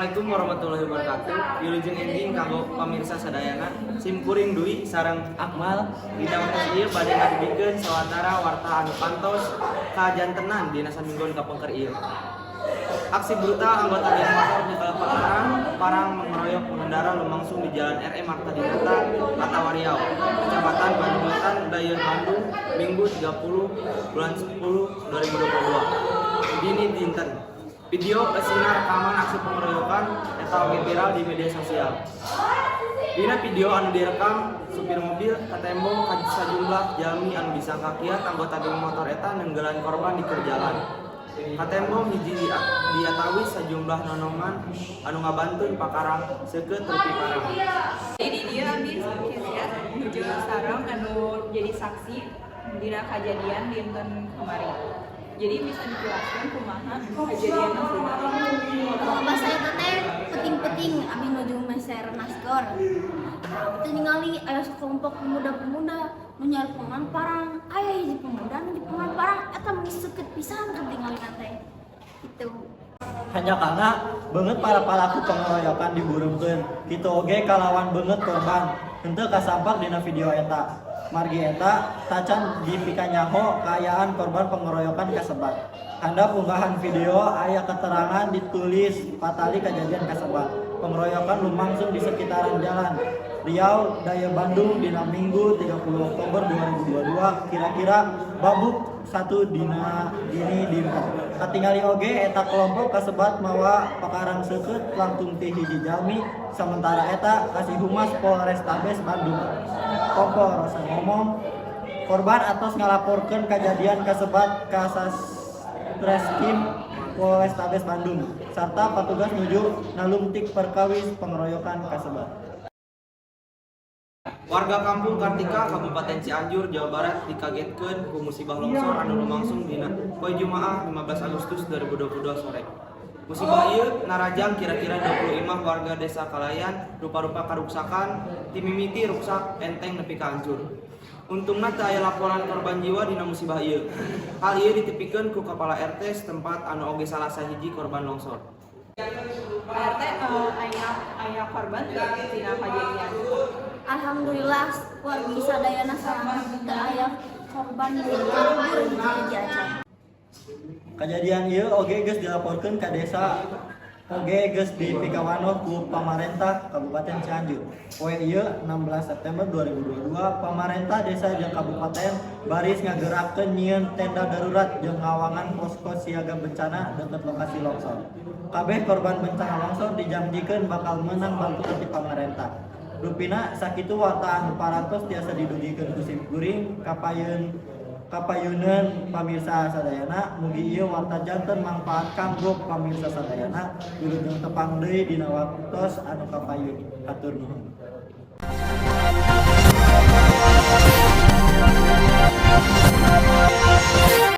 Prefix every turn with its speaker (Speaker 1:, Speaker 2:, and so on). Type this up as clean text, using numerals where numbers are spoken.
Speaker 1: Assalamualaikum warahmatullahi wabarakatuh. Wilujeng enjing kanggo pamirsa sadayana. Sim kuring Dwi sareng
Speaker 2: Akmal.
Speaker 1: Dina waktu ieu bade ngadugikeun sawatara warta anu kantos kajantenan dina samingguan kapengker ieu. Aksi brutal anggota geng motor nyekel parang parang mengeroyok pengendara lumangsung di Jalan RE Martadinata atawa Riau, Kecamatan Bandung Wetan, Dayeuh Bandung, Minggu 30 bulan 10 2022. Dini dinten. Video eusina rekaman aksi pengeroyokan eta oge viral di media sosial. Dina video anu direkam supir mobil katembong ka sajumlah jalmi anu disangka kiat anggota geng motor eta nenggelan korban di keur jalan. Katembong hiji diatawis sajumlah nonoman anu ngabantun pakarang seukeut rupi parang.
Speaker 3: Jadi dia abis ya nuju sareng anu jadi saksi dina kejadian dinten kemarin. Jadi bisa dijelaskan kumaha kejadian aslina?
Speaker 4: Pas saya teh peuting-peuting abi nuju meser nasgor. Nah, itu ningali aya sekelompok pemuda-pemuda nu nyarpungan parang. Aya hiji pemuda nu nyepungan parang eta meni seukeut pisan katingalina teh. Gitu.
Speaker 2: Hanjakalna beungeut para palaku pengeroyokan diburungkeun, kitu oge kalawan beungeut korban henteu kasampak dina video eta. Margi eta tacan dipikanyaho kaayaan korban pengeroyokan kasebat. Handap unggahan video aya keterangan ditulis patali kejadian kasebat. Pengeroyokan lumangsung di sekitaran Jalan Riau Dayeuh Bandung dina Minggu 30 Oktober 2022 kira-kira babuk 1 dina dini dinten. Katingali oge eta kelompok kasebat mawa pakarang seukeut langkung ti hiji jalmi. Sementara eta, Kasi Humas Polrestabes Bandung Kompol Rosan ngomong korban atos ngalaporkeun kejadian kasebat ka Satreskrim Polrestabes Bandung sarta patugas nuju nalungtik perkawis pengeroyokan kasebat.
Speaker 1: Warga Kampung Kartika, Kabupaten Cianjur, Jawa Barat dikagetkeun ku musibah longsor anu lumangsung dina poe Jumaah 15 Agustus 2022 sore. Musibah ieu narajang kira-kira 20 imah warga Desa Kalayan rupa-rupa karuksakan ti mimiti ruksak enteng nepi ka hancur. Untungna teu aya laporan korban jiwa dina musibah ieu. Hal ieu ditepikeun ku Kepala RT setempat anu oge salah sahiji korban longsor.
Speaker 3: Pak RT, aya aya korban teu tina kejadian?
Speaker 4: Alhamdulillah, wargi sadayana salamet, teu aya korban kaluhur hiji-hiji acan.
Speaker 2: Kejadian ieu oge geus dilaporkeun ka desa oge geus dipikawanoh ku pamarentah Kabupaten Cianjur. Poe ieu 16 September 2022 pamarentah desa jeung kabupaten baris ngagerakkeun nyieun tenda darurat jeung ngawangun posko siaga bencana deket lokasi longsor. Kabeh korban bencana longsor dijanjikeun bakal meunang bantuan ti pamarentah. Rupina sakitu warta anu parantos tiasa didugikeun ku sim kuring kapayun kapayuneun pamirsa sadayana. Mugi ieu warta janten mangpaat kanggo pamirsa sadayana. Wilujeng tepang deui dina waktos anu kapayun. Hatur nuhun.